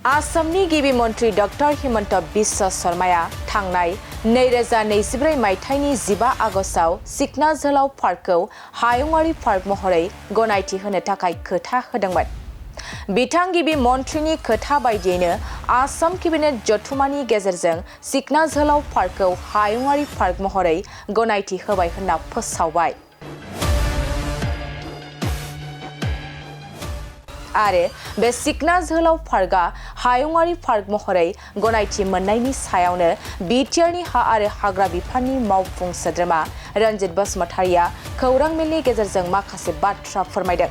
आसामनि गिबि मन्त्रि डक्टर हिमन्त बिश्व शर्माया थांनाय 2024 मायथाइनि 15 आगस्टआव सिखना जोहोलाव पार्कखौ हायुङारि पार्क महरै गनायथि होनो थाखाय खोथा होदोंमोन। बिथां गिबि मन्त्रिनि खोथा बायदियैनो आसाम केबिनेट जथुमानि गेजेरजों सिखना जोहोलाव पार्कखौ हायुङारि पार्क महरै गनायथि होबाय होनना फोसावबाय। आरो बे सिखना जोहोलाव पार्कआ हायुङारि पार्क महरै गनायथि मोननायनि सायावनो बिटिआरनि हा आरो हाग्रा बिफाननि मावफुं सोद्रोमा रन्जित बसुमतारिया खौरां मेलनि गेजेरजों माखासे बाथ्रा फोरमायदों।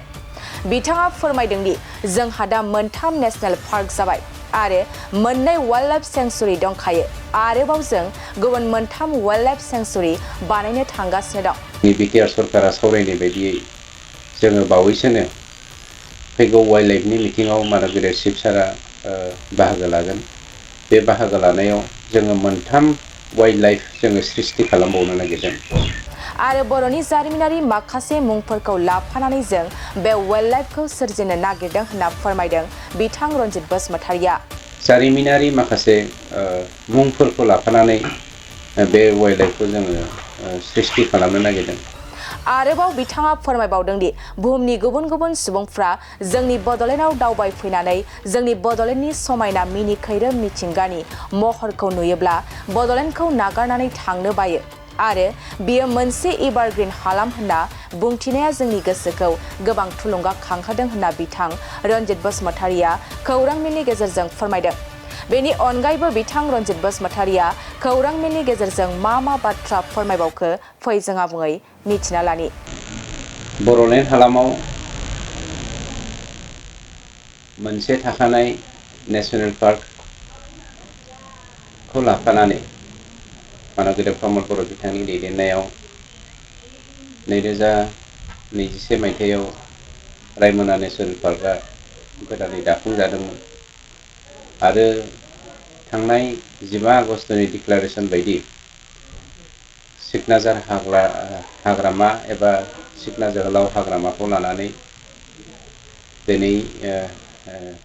बिथाङा फोरमायदों दि जोंहा दा 3 नेशनेल पार्क जाबाय आरो 2 वाइल्ड लाइफ सेंक्सुरी दंखायो। आरोबाव जों गुबुन 3 वाइल्ड लाइफ सेंक्सुरी बानायनो थांगासिनो दं। बिटिआर सरकारा सावरायनाय बायदियै जोङो बावैसोनो फैगौ वाइल्ड लाइफनि मिटिंआव मानगिरि चिफ सारा बाहागो लागोन। बे बाहागो लानायाव जोङो 3 वाइल्ड लाइफ जोङो सृष्टि खालामबावनो नागिरदों। आरो बर'नि जारिमिनारि माखासे मुंफोरखौ लाफानानै जों बे वाइल्ड लाइफखौ सोरजिनो नागिरदों होनना फोरमायदों बिथां रन्जित बसुमतारिया। जारिमिनारि माखासे मुंफोरखौ लाफानानै बे वाइल्ड लाइफखौ जोङो सृष्टि खालामनो नागिरदों। आरोबाव बिथाङा फोरमायबावदों दि बुहुमनि गुबुन गुबुन सुबुंफ्रा जोंनि बड'लेण्डआव दावबायफैनानै जोंनि बड'लेण्डनि समायना मिनिखैरोम मिथिंगानि महरखौ नुयोब्ला बड'लेण्डखौ नागारनानै थांनो बायो आरो बियो मोनसे एभारग्रीन हालाम होनना बुंथिनाया जोंनि गोसोखौ गोबां थुलुंगाखांहोदों होनना बिथां रन्जित बसुमतारिया खौरां मेलनि गेजेरजों फोरमायदों। बेनि अनगायैबो बिथां रन्जित बसुमतारिया खौरां मेलनि गेजेरजों मा बाथ्रा फोरमायबावखो फै जों आबुङै मिथिना लानि। बर'लेण्ड हालामाव मोनसे थाखानाय नेशनेल पार्कखौ लाफानानै मानगिरि प्रमद बर' बिथांनि दैदेननायाव 2021 मायथाइयाव रायमना नेशनेल पार्कआ गोदानै दाफुंजादोंमोन आरो थांनाय 15 आगस्टनि डिक्लारेसन बायदि सिखनाजार हाग्रामा एबा सिखना जोहोलाव हाग्रामाखौ लानानै दिनै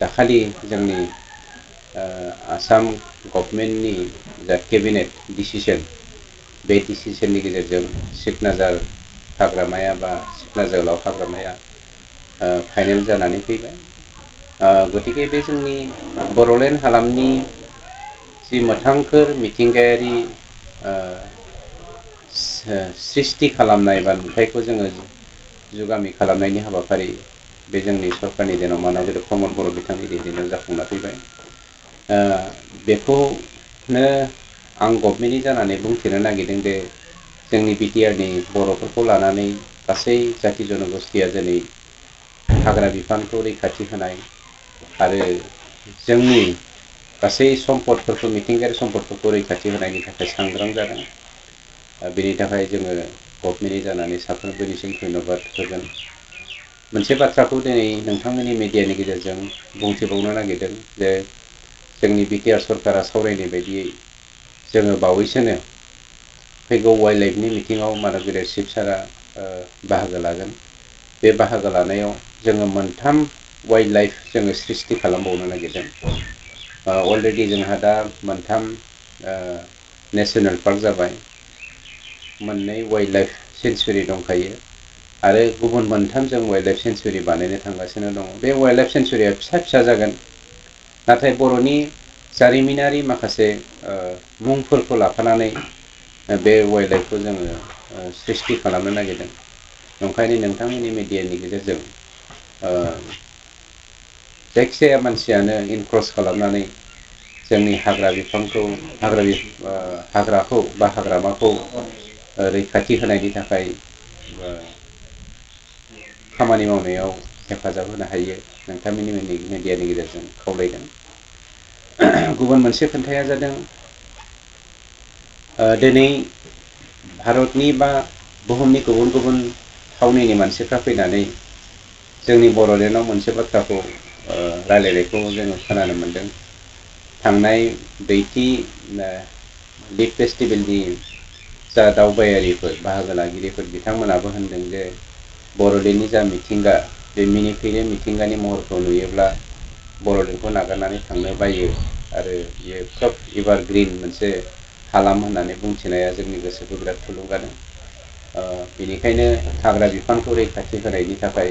दाखालि जोंनि आसाम गभर्नमेन्टनि जा केबिनेट डिसिसन बे डिसिसननि गेजेरजों सिखनाजार हाग्रामाया बा सिखना जोहोलाव हाग्रामाया फाइनेल जानानै फैबाय। गतिके बे जोंनि बर'लेण्ड हालामनि जि मोथांखोर मिथिंगायारि सृष्टि खालामनाय बा नुथायखौ जोङो जुगामि खालामनायनि हाबाफारि बे जोंनि सरकारनि दिनाव मानगिरि प्रमद बर' बिथांनि दैदेननायाव जाफुंना फैबाय। बेखौनो आं गभर्नमेन्टनि जानानै बुंथिनो नागिरदों दे जोंनि बिटिआरनि बर'फोरखौ लानानै गासै जाथि जनगोष्ठिया दिनै हाग्रा बिफानखौ रैखाथि होनाय आरो जोंनि गासै सम्पदफोरखौ मिथिंगायारि सम्पदफोरखौ रैखाथि होनायनि थाखाय सांग्रां जादों। बेनि थाखाय जोङो गभर्नमेन्टनि जानानै साफ्रोमबोनिसिम धन्यबाद होगोन। मोनसे बाथ्राखौ दिनै नोंथांमोननि मिडियानि गेजेरजों बुंथिबावनो नागिरदों जे जोंनि बिटिआर सरकारा सावरायनाय बायदियै जोङो बावैसोनो फैगौ वाइल्ड लाइफनि मिटिंआव मानगिरि चिफ सारा बाहागो लागोन। बे बाहागो लानायाव जोङो 3 वाइल्ड लाइफ जोङो सृष्टि खालामबावनो नागिरदों। अलरेडि जोंहा दा 3 नेशनेल पार्क जाबाय, 2 वाइल्ड लाइफ सेंक्सुरी दंखायो आरो गुबुन 3 जों वाइल्ड लाइफ सेंक्सुरी बानायनो थांगासिनो दङ। बे वाइल्ड लाइफ सेंक्सुरीया फिसा जागोन, नाथाय बर'नि जारिमिनारि माखासे मुंफोरखौ लाफानानै बे वाइल्ड लाइफखौ जोङो सृष्टि खालामनो नागिरदों। ओंखायनो नोंथांमोननि मिडियानि गेजेरजों जायखिजाया मानसियानो इनक्रस खालामनानै जोंनि हाग्राखौ बा हाग्रामाखौ रैखाथि होनायनि थाखाय खामानि मावनायाव हेफाजाब होनो हायो नोंथांमोननि मिडियानि गेजेरजों खावलायदों। गुबुन मोनसे खोथाया जादों दिनै भारतनि बा बुहुमनि गुबुन गुबुन थावनिनि मानसिफ्रा फैनानै जोंनि बड'लेण्डआव मोनसे बाथ्राखौ रायलायनायखौ जोङो खोनानो मोन्दों। थांनाय दैथि लिग फेस्टिभेलनि जा दावबायारिफोर बाहागो लागिरिफोर बिथांमोनाबो होनदों जे बड'लेण्डनि जा मिथिंगा बे मिनिखैरो मिथिंगानि महरखौ नुयोब्ला बर'लेण्डखौ नागारनानै थांनो बायो आरो बियो खोब एभारग्रिन मोनसे हालाम होननानै बुंथिनाया जोंनि गोसोखौ बिराद थुलुंगादों। बेनिखायनो हाग्रा बिफानखौ रैखाथि होनायनि थाखाय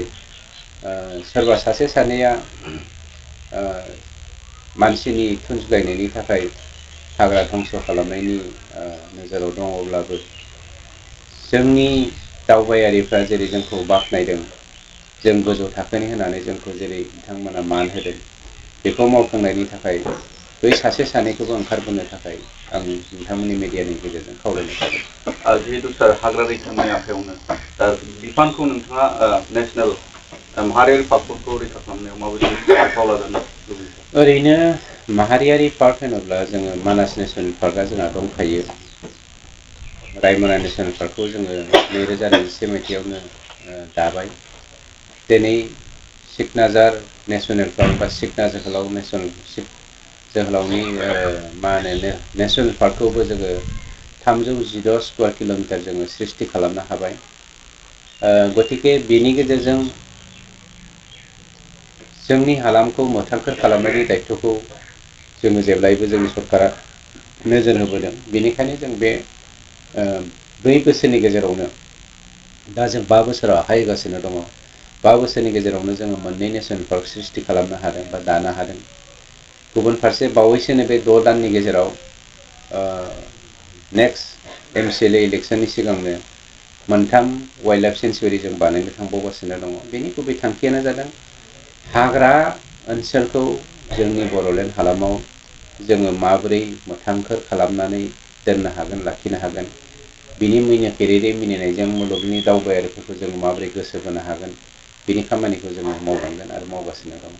सोरबा सासे सानैया मानसिनि थुनज्लायनायनि थाखाय हाग्रा धंस' खालामनायनि नोजोराव दङब्लाबो जोंनि दावबायारिफ्रा जेरै जोंखौ बाख्नायदों, जों गोजौ थाखोनि होनानै जोंखौ जेरै बिथांमोना मान होदों, बेखौ मावफुंनायनि थाखाय बै सासे सानैखौबो ओंखारबोनो थाखाय आं नोंथांमोननि मिडियानि गेजेरजों खावलायनाय जादों। जिहेतु सार हाग्रा रैखानि आखायावनो दा बिफानखौ नोंथाङा नेसनेल माहारियारि पार्कफोरखौ रैखा खालामनायाव माबायदि आखायाव लाजानो लुबैयो? ओरैनो माहारियारि पार्क होनोब्ला जोङो मानास नेसनेल पार्कआ जोंहा दंखायो। रायमना नेसनेल पार्कखौ जोङो 2001 मायथाइयावनो दाबाय। दिनै सिकनाझार नेसनेल पार्क बा सिकना जोहोलाव जोहोलावनि नेसनेल पार्कखौबो जोङो 316 स्कुवार किल'मिटार जोङो सृष्टि खालामनो हाबाय। गतिके बेनि गेजेरजों जोंनि हालामखौ मोथांखोर खालामनायनि दायथ'खौ जोङो जेब्लायबो जोंनि सरकारा नोजोर होबोदों। बेनिखायनो जों बे 2 बोसोरनि गेजेरावनो दा जों 5 बोसोराव आखाइ होगासिनो दङ। 5 बोसोरनि गेजेरावनो जोङो 2 नेसनेल पार्क सृष्टि खालामनो हादों बा दानो हादों। गुबुन फारसे बावैसोनो बे 6 दाननि गेजेराव नेक्स्ट MCLA इलेक्सननि सिगांनो 3 वाइल्ड लाइफ सेन्सुरि जों बानायनो थांबावगासिनो दङ। बेनि गुबै थांखियानो जादों हाग्रा ओनसोलखौ जोंनि बर'लेण्ड हालामाव जोङो माबोरै मोथांखोर खालामनानै दोननो हागोन, लाखिनो हागोन, बिनि फेरेरे मिनिनायजों मुलुगनि दावबायारिफोरखौ जों माबोरै गोसो बोनो हागोन, बिनि खामानिखौ जोङो मावलांगोन आरो मावगासिनो दं।